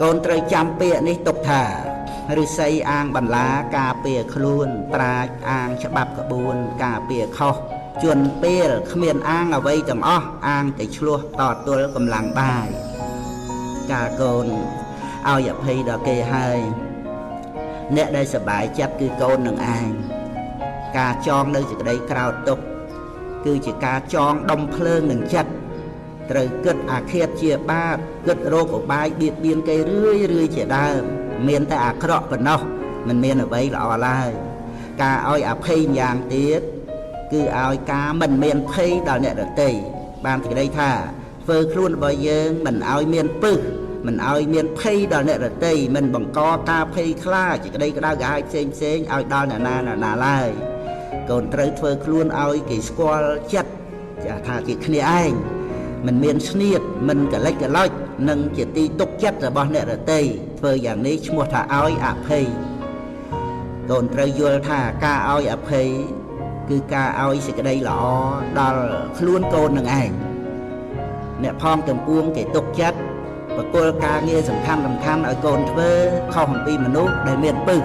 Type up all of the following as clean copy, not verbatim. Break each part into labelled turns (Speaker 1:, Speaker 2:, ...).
Speaker 1: កូនត្រូវចាំពាក្យនេះទុកថាឫស្សីអាងបន្លាការពារខ្លួន ប្រាជ្ញអាងច្បាប់ក្បួន ការពារខុសជន់ពេលគ្មានអាងអ្វីទាំងអស់អាងតែឆ្លោះតទល់កម្លាំងបាយការកូនឲ្យអភ័យដល់គេហើយអ្នកដែលសប្បាយចិត្តគឺកូននឹងឯងការចងនៅសេចក្តីក្រោធទុក្ខគឺជាការចងដុំភ្លើងនឹងចិត្តត្រូវគិតអាឃាតជាបាបគិតរោគឧបាយបៀតបៀនគេរឿយរឿយជាដើមមានតែអាក្រក់ប៉ុណ្ណោះមិនមានអ្វីល្អឡើយការឲ្យអភ័យយ៉ាងទៀតគឺឲ្យការមិនមានភ័យដល់អ្នកដទៃបានសេចក្តីថាធ្វើខ្លួនរបស់យើងមិនឲ្យមានពឹសមិនឲ្យមានភ័យដល់អ្នកដទៃមិនបង្កការភ័យខ្លាចសេចក្តីក្តៅក្រហាយផ្សេងផ្សេងឲ្យដល់អ្នកណាអ្នកណាឡើយកូនត្រូវធ្វើខ្លួនឲ្យគេស្គាល់ចិត្តថាជាគ្នាឯងមិនមានស្នៀតមិនកលិចកលុចនិងជាទីទុកចិត្តរបស់អ្នកដទៃធ្វើយ៉ាងនេះឈ្មោះថាឲ្យអភ័យកូនត្រូវយល់ថាការឲ្យអភ័យគឺការឲ្យសេចក្តីល្អដល់ខ្លួនកូននឹងឯងអ្នកផងទាំងពួងគេទុកចិត្តបកគលការងារសំខាន់សំខាន់ឲ្យកូនធ្វើខុសអំពីមនុស្សដែលមានពឹស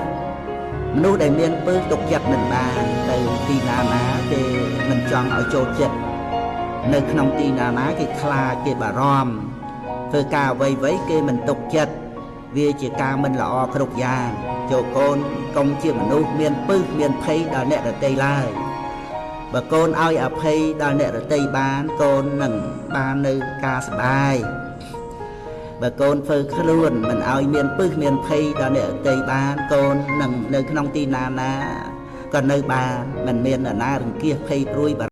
Speaker 1: មនុស្សដែលមានពឹសទុកចិត្តមិនបានទៅទីណាណាគេមិនចង់ឲ្យចូលចិត្តនៅក្នុងទីណាណាគេខ្លាចគេបារម្ភធ្វើការអ្វីៗគេមិនទុកចិត្តវាជាការមិនល្អគ្រប់យ៉ាងចូលកូនកុំជាមនុស្សមានពឹសមានភ័យដល់អ្នកដទៃឡើយបើកូនឲ្យអភ័យដល់អ្នកដទៃបានកូននឹងបាននៅការសប្បាយបើកូនធ្វើខ្លួនមិនឲ្យមានពឹសមានភ័យដល់អ្នកដទៃបានកូននឹងនៅក្នុងទីណាណាក៏នៅបានមិនមាននរណារង្គៀសភ័យព្រួយបា